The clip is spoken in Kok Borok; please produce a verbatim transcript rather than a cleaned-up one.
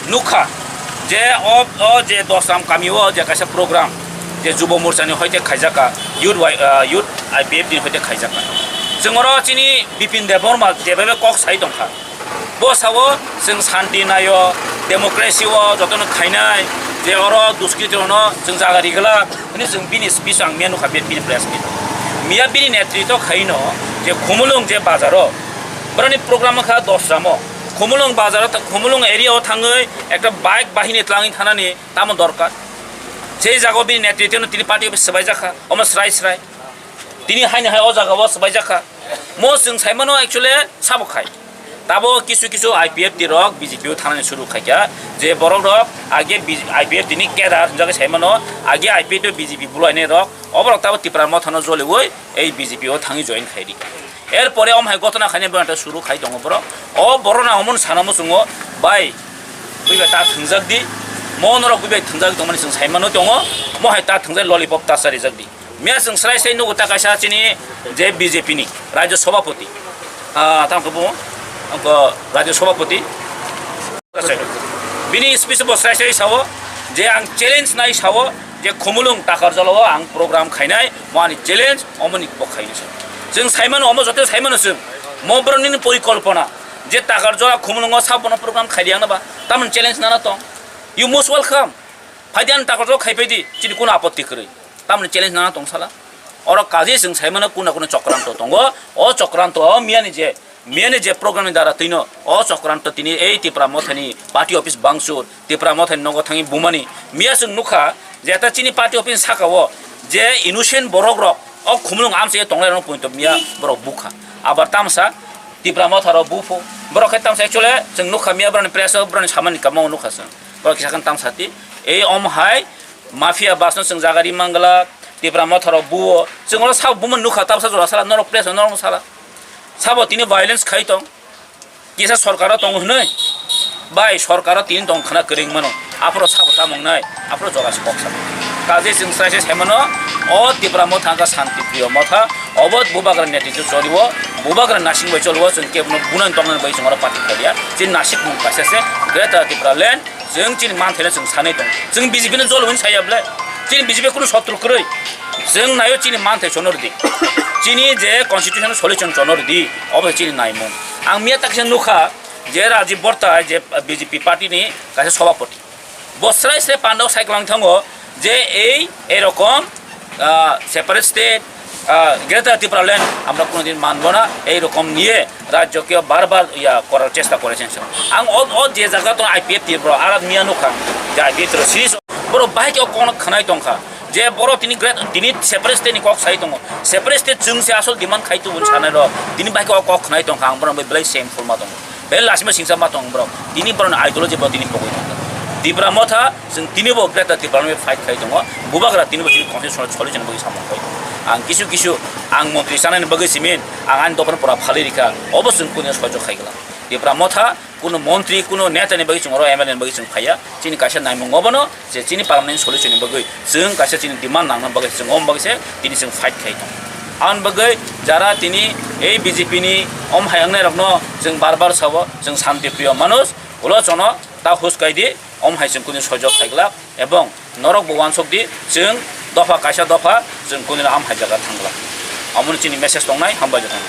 Nukha je o, o je Dosram kami o je kaisa program je Jubo Morcha ni hoite khaijaka, Youth Y-, ah, Youth I P F T ni hoite khaijaka. Chwng oro chini Bipin Debbarma je bai bai kok sai tongkha. Bo sao chwng santi naio, democracy o jotono khainai, je oro duskriti rokno chwng jaga rigwlak, hwnwi chwng bini speech ang miya nukha, bini press meet. Miya bini netritw khaino je Khumulwng je bazaro, boroni program wngkha Dosramo. Khumulwng bazaro tha-, Khumulwng area o thangwi ekta bike bahini tlangwi thanani tamo dorkar. Sei jaga o bini netritw no tini party office swbaijakha, omo srai srai. Tini haino hai o jaga o swbaijakha. Mo chwng saimano actually sabo khai. Tabo kisu kisu I P F T rok B J P o thanani suru khaikha. Je borok rok age B-, I P F T ni cadre hinjagwi saimano, age I P F T o B J P bulainai rok. Oborok tabo Tipra Motha no joliwi ei B J P o thangwi join khai di. Er pore om hai gotona khainai borok suru khai tongo borok. O borok na omo sana muchungo bai. Buibai ta thwngjak di. Mo norok buibai thwngjak tongmani chwng saimano tongo. Mo hai ta thwngjak lollipop ta charijak di. Miya chwng srai srai nugo ta kaisa chini je B J P ni Rajya Sabhapati, ah, tamo khe bo, abo Rajya Sabhapati. Bini speech bo srai srai sao je ang challenge nai sao je Khumulwng Takarjala o ang program khainai, mo ani challenge, omo ni bo khainai sao. Chwng saimano, omo joto saimano chwng, mo borok nini porikolpona je Takarjala Khumulwng o sabono program khaidi ang na ba, tamoni challenge nana tong. You most welcome. Phaidi ani Takarjala khai phaidi, chini kuno apotti kwrwi. Tamoni challenge nana tong sala. Oro kaje chwng saimano kuna kuna chokranto tongo. O chokranto o miyani je, miyani je program ni dara twino o chokranto tini ei Tipra Mothani party office bangsur, Tipra Mothani nogo thangwi bumani. Miya chwng nukha je ta chini party office saka o je innocent borok rok o Khumulwng amchai tonglai rok poito miya borok bukha. Abar tamsa Tipra Motha rok buphu. Borok khe tamsa actually chwng nukha miya borokni press o borokni samani kamo nukha chwng. Borok kisa khe tamsa ti. Ei om hai Mafia bas no chwng jaga ri mangla, Tipra Motha rok buo. Chwng oro sak bumo nukha, tabsa jora sala, norok press norok sala. Sabo tini violence khai tong. Kisa sorkar o tong hwnwi. Bai sorkar o tini tong khna kwrwng mano. Aphuru sabo tamung nai, aphuru jora se kok sabo. Kaje chwng srai se sai mano, o Tipra Motha wngkha Shanti Priyo Motha, obo bubagra netritw choliwo, bubagra nasing bai choliwo, chwng kebono bunani tongna bai chwng oro party khaiya. Chini nasik mung kaisa se, Greater Tipraland, Chwng chini manthai no chwng sanwi tongo. Chwng B J P no jolo hwnwi saya ble. Chini B J P kunu sotru kwrwi. Chwng naio chini manthai chono rwdi. Chini je constitution solution chono rwdi. Obo chini naimung. Ang miya takisa nukha je Rajiv Borta je B J P party ni kaisa sabhapati. Bo srai srai pandao sai kwlang thango je ei, ei rokom ah, separate state, ah, Greater Tipraland আমরা কোনোদিন মানব না, এই রকম নিয়ে রাজ্যকে বারবার ইয়া করার চেষ্টা করেছেন। Ang o, o je jaga to I P F T bro, arat miya nukha, je I P F T ro series, bro, bahai ke o kono khanai tongkha, je bro tini great, tini separate state ni kok sai tongo, separate state chwng se asol demand khai tubun sanai ro, tini bahai ke o kok khanai tongkha, ang bro bai belai shameful ma tongo. Belai lachima singsa ma tong borok. Tini borokni ideology bo tini pogwi tongkha. Tipra Motha, chwng tini bo Greater Tipraland bai fight khai tongo. Bubagra tini bo chini constitution solution bagwi samung khai tongo. Ang kisu kisu ang montri chanani bagwi simin, ang ani dophani pora phalwi rikha. Obo chwng kunu soijo khai glak. Tipra Motha, kunu montri, kunu neta ni bagwi chwng oro M L A ni bagwi chwng phaiya. Chini kaisa naimung obono, je chini permanent solution ni bagwi chwng kaisa chini demand nangna bagwi chwng om bagwi se tini chwng fight khai tong. Aboni bagwi jara tini ei B J P ni om hai wngnai rokno chwng bar bar sabo, chwng shanti priyo manush, ulo chono ta hus kai di, om hai chwng kunu sojok khai glak, ebong norok bo uansuk di, chwng dopha kaisa dopha chwng kunu am hai jaga thang glak. Amoni chini message tongnai, hambai jotong.